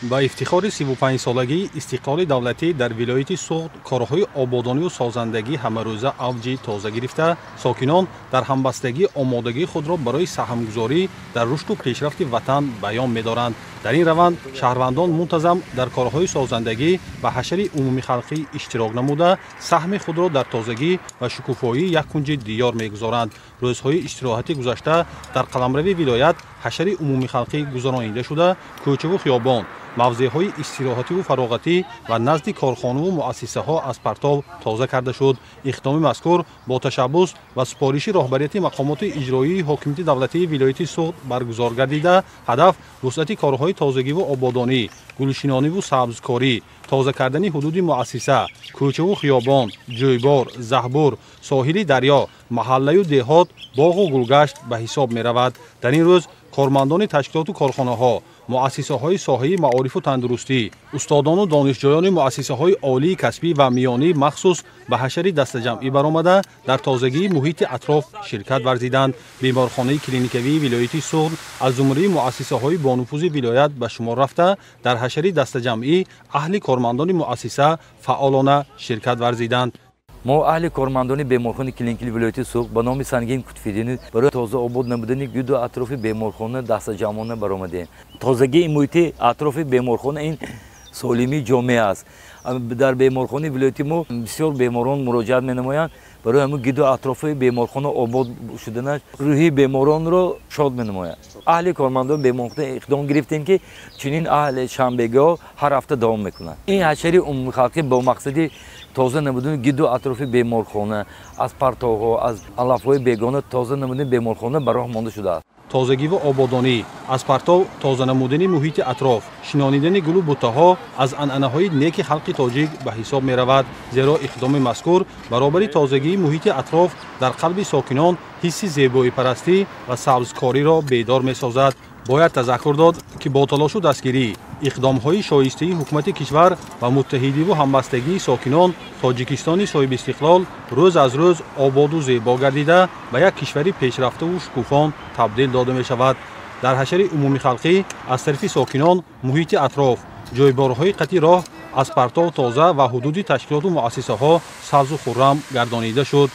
Ба ифтихори 35-солагии истиқлоли давлатӣ дар вилояти Суғд корҳои ободониву созандагӣ ҳамарӯза авҷи тоза гирифта, сокинон дар ҳамбастагӣ омодагии худро барои саҳмгузорӣ дар рушду пешрафти ватан баён медоранд. Дар ин раванд шаҳрвандон мунтазам дар корҳои созандагӣ ва ҳашари умумихалқӣ иштирок намуда, саҳми худро дар тозагӣ ва шукуфоии як кунҷи диёр мегузоранд. Рӯзҳои истироҳати гузашта дар қаламрави вилоят ҳашари умумихалқӣ гузаронида шуда, кӯчаву хиёбон, мавзеъҳои истироҳативу фароғатӣ ва назди корхонаву муассисаҳо аз партов тоза карда шуд. Иқдоми мазкур бо ташаббус ва супориши роҳбарияти мақомоти иҷроии ҳокимияти давлатии вилояти Суғд баргузор гардида, ҳадаф вусъати корҳои тозагиву ободонӣ, гулшинониву сабзкорӣ, тоза кардани ҳудуди муассиса, кӯчаву хиёбон, ҷӯйбор, заҳбур, соҳили дарё, маҳаллаю деҳот, боғу гулгашт ба ҳисоб меравад. Дар ин рӯз кормандони ташкилоту корхонаҳо, муассисаҳои соҳаи маорифу тандурустӣ, устодону донишҷӯёни муассисаҳои олии касбӣ ва миёнӣ махсус ба ҳашари дастаҷамъӣ баромада, дар тозагии муҳити атроф ширкат варзиданд. Беморхонаи клиникавии вилояти Суғд аз зумраи муассисаҳои бонуфузи вилоят ба шумор рафта, дар ҳашари дастаҷамъӣ аҳли кормандони муассиса фаъолона ширкат варзиданд. Мо аҳли кормандони беморхонаи клиникии вилояти Суғд ба номи Сангин Кутфиддинов барои тоза обод намудани гирду атрофи беморхона дастаҷамъона баромадем. Тозагии муҳити атрофи беморхона ин солимии ҷомеа аст. Дар беморхонаи вилояти мо бисёр беморон муроҷиат менамоянд. Барои ҳамин гирду атрофи беморхона обод шуданаш рӯҳи беморонро шод менамояд. Аҳли кормандони беморхона иқдом гирифтем, ки чунин аҳли шанбегиҳо ҳар ҳафта давом мекунанд. Ин ҳашари умумихалқӣ бо мақсади тоза намудани гирду атрофи беморхона аз партовҳо, аз алафҳои бегона тоза намудани беморхона ба роҳ монда шудааст. Тозагиву ободонӣ, аз партов тоза намудани муҳити атроф, шинонидани гулу буттаҳо аз анъанаҳои неки халқи тоҷик ба ҳисоб меравад, зеро иқдоми мазкур баробари тозагии муҳити атроф дар қалби сокинон ҳисси зебоипарастӣ ва сабзкориро бедор месозад. Бояд тазаккур дод, ки бо талошу дастгирӣ, иқдомҳои шоистаи ҳукумати кишвар ва муттаҳидиву ҳамбастагии сокинон Тоҷикистони соҳибистиқлол рӯз аз рӯз ободу зебо гардида, ба як кишвари пешрафтаву шукуфон табдил дода мешавад. Дар ҳашари умумихалқӣ аз тарафи сокинон муҳити атроф, ҷойборҳои қатъи роҳ аз партов тоза ва ҳудуди ташкилоту муассисаҳо сабзу хуррам гардонида шуд.